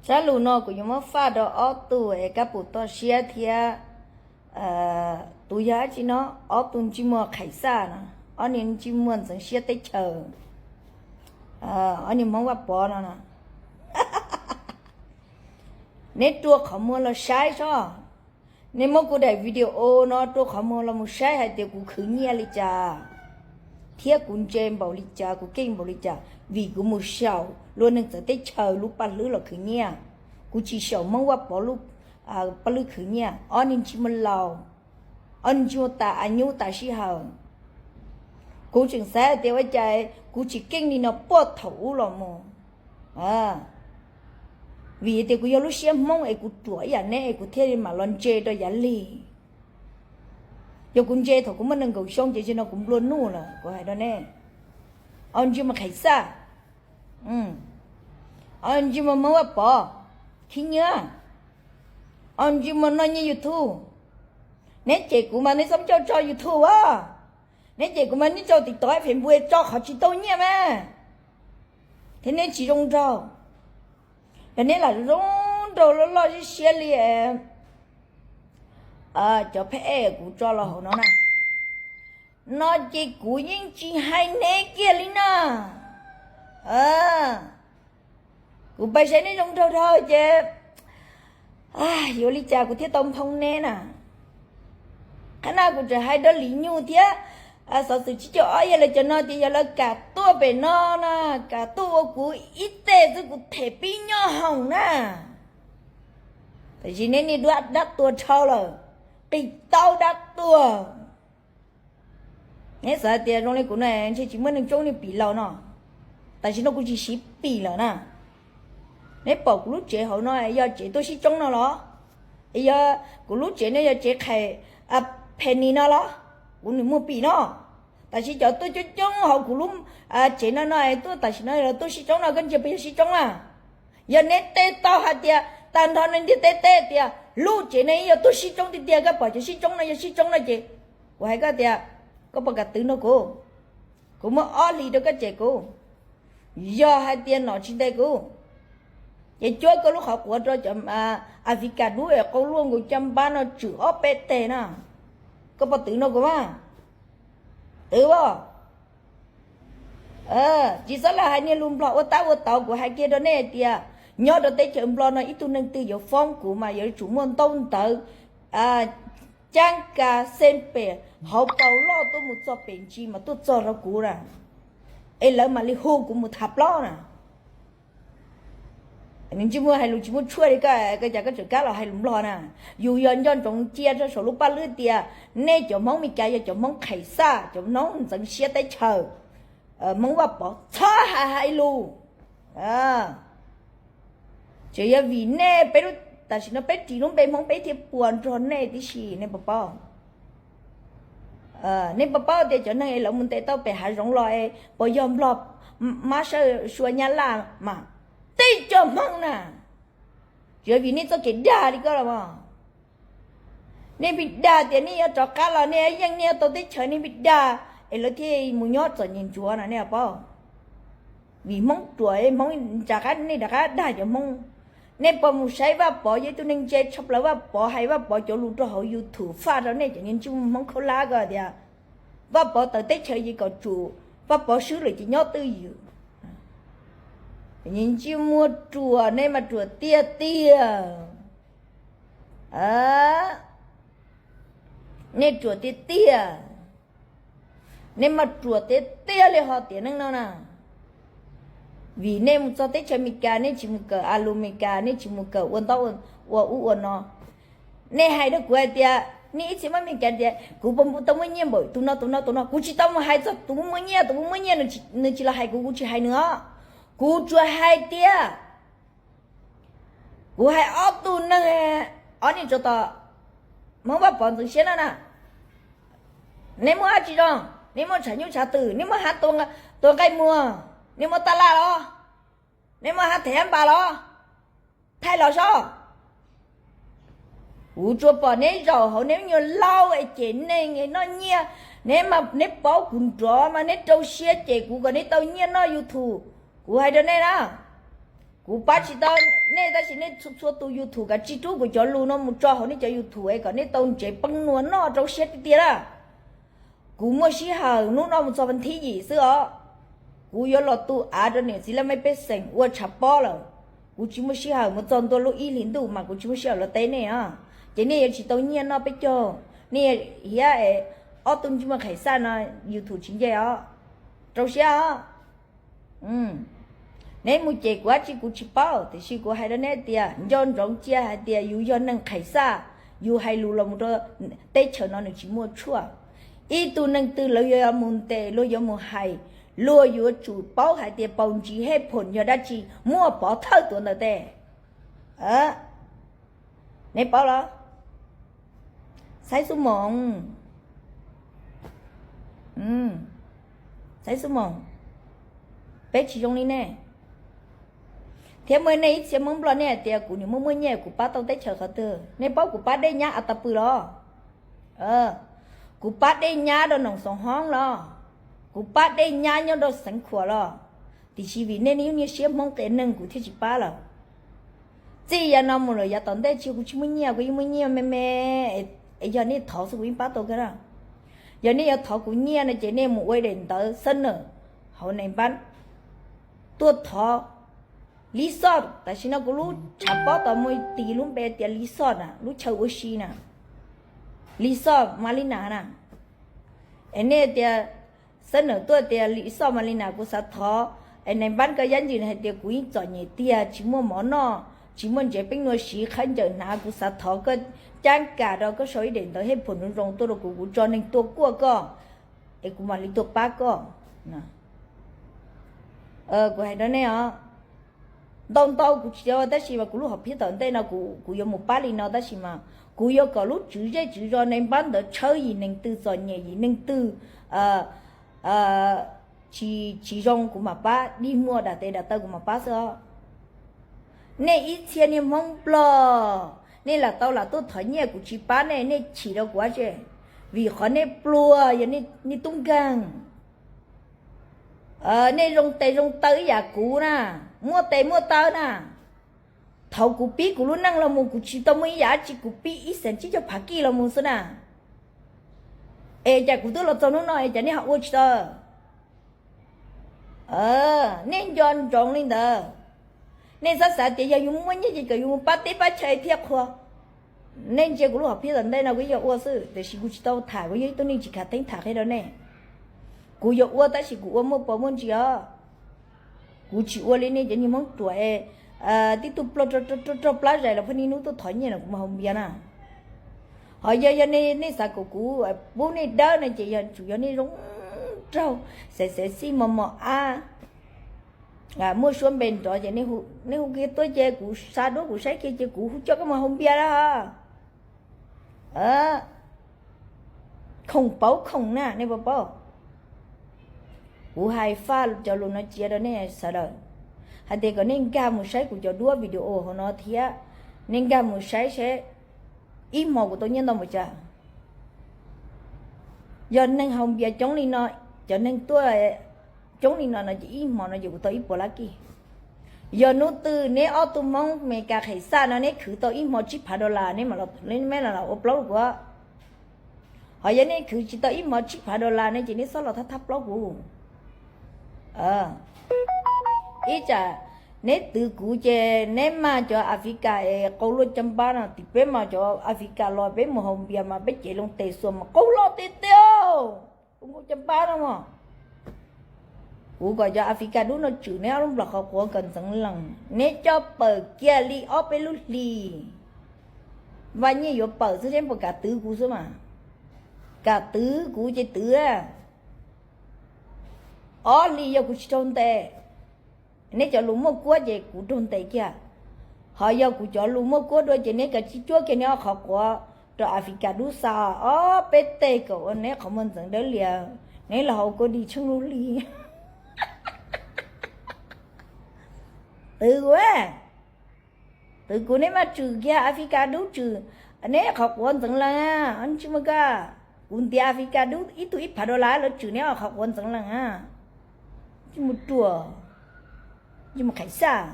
Sab lus no kuv yuav muab faj rau ob tug es kab pum toj siab thiab tus yog dab tsi no, ob tug ntsej muag qhais xaj no, ob niag ntsej muag ntxeev siab teb chaws, ob niag Hmoob Vaj Pov no. Neb rua qhov muag los saib sob. Neb muab kuv daim video no rua qhov muag los mus saib hais tias kuv khwv nyiaj li cas thiab kuv ntse npaum li cas, kuv keej npaum li cas, vim kuv mus xyaum luag neeg txawv teb chaws lub paj hlwb los khwv nyiaj. Kuv tsis xyaum Hmoob Vaj Pov lub paj hlwb khwv nyiaj. Ob niag ntsej muag laus, ob niag ntsej muag tas a nyub tas sij hawm. Kuv tseem xav hais tias ua cas kuv tsis keej li no puag thaum ub los mus. Vim tias kuv yog lub siab Hmoob es kuv ruam ib yam neb es kuv thiaj li mam los ntse rau yav lig. Yog kuv ntse thaum kuv muaj nees nkaum xyoo ces zaum no kuv nplua nuj lawm, kuv hais rau neb. Ob ntsej muag qhais xaj, ob ntsej muag Hmoob Vaj Pov khib nyiab, ob ntsej muag noj nyiaj YouTube. Neb cem kuv mas neb txhob coj tso YouTube as. Neb cem kuv mas neb tso TikTok, Facebook, tso qhov tsis tau nyiaj mas, thiab neb tsis zoo nraug. Yog neb lam zoo nraug loj loj siab siab li cov phab ej kuv tso los hauv no na, no ces kuv yeej tsis hais neb kiag li na. Kuv pais saib neb zoo nraug dhau ces yuav li cas kuv thiaj tau nphoo neb na. Qhov no kuv tseem hais rau Lis Nyug thiab xov xwm tsib caug ob yog lawv cov no tias yog lawv kam tuaj pem no na, kam tuaj ua kuv ib teg xwb kuv them pib nyob hoom na. Tab sis neb niaj duab dab tuag dhau lawm, qis tau dab tuag. Neb xav tias zoo li kuv no ntshe tsis muaj neeg coob li pim laus no, tam sim no kuv tsis siv pim lawm na. Neb pom kuv lub tsev hauv no yog tsev tuaj sib tsoob no los? Yog kuv lub tsev no yog tsev qhais phe nis no los? Kuv nws muag pim no. Tam sim cov tuaj coob coob hauv kuv lub tsev no no tuaj tam sim no los tuaj sib tsoob no, koj ntsia puas yog sib tsoob na? Yog neb teb tau hais tias tag nrho ntiaj teb teb tias lub tsev no yog tuaj sib tsoob tiag tiag, koj pom cov sib tsoob no yog sib tsoob no ces kuv hais koj tias koj puas kam twv nrog kuv, kuv muab ob hlis rau koj cem kuv. Yog hais tias nom tsis ntes kuv, ces cuab koj lub qhov quav rau cov Africa dub es qau luaj nkaus caj npab no tswm ob peb teg na. Koj puas twv nrog kuv mas? Twv as. Tsis txhob lam hais niag lus Nplog ua tab ua tauv, kuv hais kiag rau nej hais tias nyob rau teb chaws Nplog no ib tug neeg twg yuav foob kuv mas yuav tsum muaj ntaub ntawv cab ka xej pem hauv paus loj tuaj mus txog pem ntsis mas tuaj txog rau kuv na, es lawv mam li hu kuv mus tham plaub na. Nws ntsej muag hais lus tsis muaj tshuaj li koj, koj cas koj tseem kam los hais lus Nplog na? Yus yog nco ntsoov cia rau saum lub paj hlwb tias nej cov Hmoob Meskas yog cov Hmoob qhais xaj, cov Hmoob ntxeev siab teb chaws, Hmoob Vaj Pov, txhob hais hais lus. Tseem yog vim nej peb lub, tam sim no peb ris lub npe Hmoob peb thiaj puas nrog nej tib si, nej puas paub? Nej puas paub tias cov neeg es lawv mus ntes tau pem hav zoov los es puas yog Nplog, Mab Sawj, Suav, Nyab Laj mas? Tej cov Hmoob na. Tseem yog vim nej txoj kev dag li koj los mas. Nej pheej dag tias nej yuav rov qab los nej yeej nej yuav tau teb chaws, nej pheej dag es lawv thiaj mus nyob txom nyem ntsuav no, nej puas paub? Vim Hmoob ruam, Hmoob rov qab, nej rov qab dag cov Hmoob. Nej puas mus saib Vaj Pov, yog ib tug neeg ntse tshaj plaws, Vaj Pov hais Vaj Pov cov lus rau hauv YouTube faj rau nej cov niag ntsej muag Hmoob khaub hlab ko tias Vaj Pov tawm teb chaws ces kom tsum, Vaj Pov swb lawm ces nyob twj ywm. Ntsej muag ruam, nej mas ruam tiag tiag. Nej ruam tiag tiag. Nej mas ruam tiag tiag li ho tiam neej no na. Vim nej mus txog teb chaws Amelikas nej tsis mus kawm a lus Amelikas, nej tsis mus kawm ua ntaub ua ub ua no. Nej hais rau kuv hais tias nej ib txhia muaj Amelikas tias kuv puas tau muaj nyiaj npaum tus no tus no tus no. Kuv tsis tau mus hais txog tus muaj nyiaj, tus muaj nyiaj nws tsis los hais kuv, kuv tsis hais nws os. Kuv tsuas hais tias kuv hais ob tug neeg, ob niag tsov tom Hmoob Vaj Pov ntxeev siab no na. Nej muaj dab tsi zoo? Nej muaj tshav nyuj tshav twm, nej muaj hav tua nqaij muag, nej muaj taj laj los? Nej muaj hav thev hav npas los? Thaij los sob. Kuv tsuas pom neb zaum hauv neb nyuag laub es cem neeg noj nyiaj. Neb mas neb paub kuv nrov mas neb rau siab cem kuv kom neb tau nyiaj noj YouTube. Kuv hais rau nej na, Kuv pab tsis tau nej, tab sis nej txhua tus YouTube kav tsij rub kuv cov lus no mus tso hauv nej cov YouTube es kom nej tau ntsev poob nua noj rau siab tiag tiag na. Kuv muaj sij hawm hnub no mus txog vas thib yim xwb os. Kuv yuav los tu av rau niam txiv laj mej pej xeem ua tshav pob lawm. Kuv tsis muaj sij hawm mus txog ntua lub ib hlis ntuj mas kuv tsis muaj sij hawm los teb nej os. Ces nej yuav tsis tau nyiaj noj peb caug, nej hiab es ob tug ntsej muag qhem xaj no YouTube tsis nce os. Rau siab os. Neb mus ces kuv dab tsi kuv tsis paub, tiam sis kuv hais rau neb tias nco ntsoov cia hais tias yus yog neeg qhem xaj, yus hais lus los mus rau teb chaws no nws tsis muaj tshuaj. Ib tug neeg twg luag yuav mus ntes, luag yuav mus hais, luag yuav tsum paub hais tias paus ntsis hej phom yog dab tsi, muaj pov thawj tuav ntawm tes. Neb paub los? Xaiv xub moos, xaiv xub moos, peb tsis zoo li nej. Thiab muaj nej ib txhia Hmoob Nplog nej hais tias kuv nim muaj muaj nyiaj kuv pab tau teb chaws qhov twg? Nej paub kuv pab dej nyab a ta pw los? Kuv pab dej nyab rau Noom Xoom Hoob los? Kuv pab dej nyab nyob rau Xeev Khuam los? Tiam sis vim nej niaj siab Hmoob qias neeg kuv thiaj tsis pab lawm. Txij yav no mus lawm yav tom ntej tsis kuv tsis muaj nyiaj, kuv yeej muaj nyiaj me me, es yog nej thov xwb kuv yeej pab tau kawg na. Yog nej yuav thov kuv nyiaj no ces nej mus ua ib daim ntawv xab nawm hauv nais npab tuaj thov Lis Xoj. Tam sim no kuv lub tshav pob tod muaj tis lub npe tias Lis Xoj na, lub chaw ua si na, Lis Xoj Mas Li Nas na. Es nej tias xab nawm tuaj tias Lis Xoj Mas Li Nas, kuv xav thov es nais npab koj yab ntsis hais tias kuv yeej txom nyem tiag, tsis muaj mov noj, tsis muaj ntsev peeb nua siv, qhaib ncaws hnav, kuv xav thov koj cab kam rau koj sau ib daim ntawv hej phom zoo zoo tuaj rau kuv, kuv tso neeg tuaj kuaj koj es kuv mam li tuaj pab koj. Kuv hais rau nej os, ntau ntau kuv tsis, tab sis mas kuv lub hom phiaj tom ntej no kuv yuav mus pab li no, tab sis mas kuv yuav kom lub tswv zej tswv zos nais npab ntawd tshawb yim neeg twg txom nyem, yim neeg twg tsis, tsis zoo kuv mam pab, dig muag dam tes dam taw kuv mam pab xwb os. Nej ib txhia niag Hmoob Nplog, nej lam tau lam tuaj thov nyiaj kuv tsis pab nej, nej chim rau kuv tse, vim qhov nej pluag yog nej tub nkeeg. Nej zoo tes zoo taw ib yam kuv na, muaj tes muaj taw na. Thaum kuv pib kuv lub neej los mus kuv tsis tau muaj ib yam dab tsi, kuv pib ib xees tsib caug phav kij los mus xwb na. Es cas kuv twb los txog hnub no es cas nej ho ua tsis tau? Nej nco ntsoov li ntawd. Nej txhob xav tias yog yus muaj nyiaj ces kom yus mus pab teb pab chaw thiaj qhua. Nej ntsia kuv lub hom phiaj tom ntej no kuv yeej yuav ua xwb, tiam sis kuv tsis tau tham, kuv yog ib tug neeg tsis khav theeb tham qhia rau nej. Kuv yuav ua tab sis kuv ua muaj pov muaj ntsis os. Kuv tsis ua li nej cov niag Hmoob ruam es tib tug plaub rog plab zais los pheej niaj hnub tuaj thov nyiaj los kuv mas haus npias na. Ho yog, yog nej xav kom kuv pub nej dawb no ces yog tsum yog nej zoo nraug, xev xev xij mos mos ab, muaj suab npe nrov ces nej hu kiag tuaj ces kuv xa duab kuv saib kiag ces kuv hu coj koj mus haus npias lawm. Khoom pauv khoom na nej puas paub? Kuv hais faj cov lus no cia rau nej sawv daws hais tias kom nej nkag mus saib kuv cov duab video hauv no thiab, nej nkag mus saib seb ib hmos kuv tau nyiaj ntau npaum cas. Yog neeg haus npias coob li no, cov neeg tuaj coob li no no ces ib hmos no ces kuv tau ib puas lab kij. Yog hnub twg neb ob tug Hmoob Amelikas qhem xaj no neb khwv tau ib hmo tsib phav dollar, neb mam los ua plaub rau kuv. Ho yog nej khwv tsis tau ib hmo tsib phav dollar ne ces neb txhob los thab thab plaub kuv. Ib tsam neb twv kuv ces neb mag cov Africa es qau luaj caj npab no, tim peb mas cov Africa los peb mus haus npias mas peb cev loo tes xuas mas qau loj tiag tiag, qau luaj caj npab no mog. Kuv kom cov Africa dub no tswm neb ob lub nplaum qhov quav kom ntxeev lees, neb coj pawm kiag li ob peb lub hlis. Vaj nyiaj yuav pawm xwb, neb puas kam twv kuv xwb mas. Kam twv kuv ces twv. Ob hlis yog kuv tsis raug ntes, neb cov lus muaj kuab ces kuv raug ntes kiag. Ho yog kuv cov lus muaj kuab dua ces neb kav tsij cuab kiag neb ob qhov quav rau Africa dub xa ob peb teg kom ua neb qhov muag ntxeev dawb lias, neb los haus kua dis tsheej lub hli. Twv kuv, twv kuv neb maj tswm kiag Africa dub tswm, neb qhov quav ntxeev lees, tsis muaj koj. Kuv ntiav Africa dub ib tug ib phav dollar lawv tswm neb ob qhov quav ntxeev lees. Tsis mus ruam, tsis mus qhais xaj.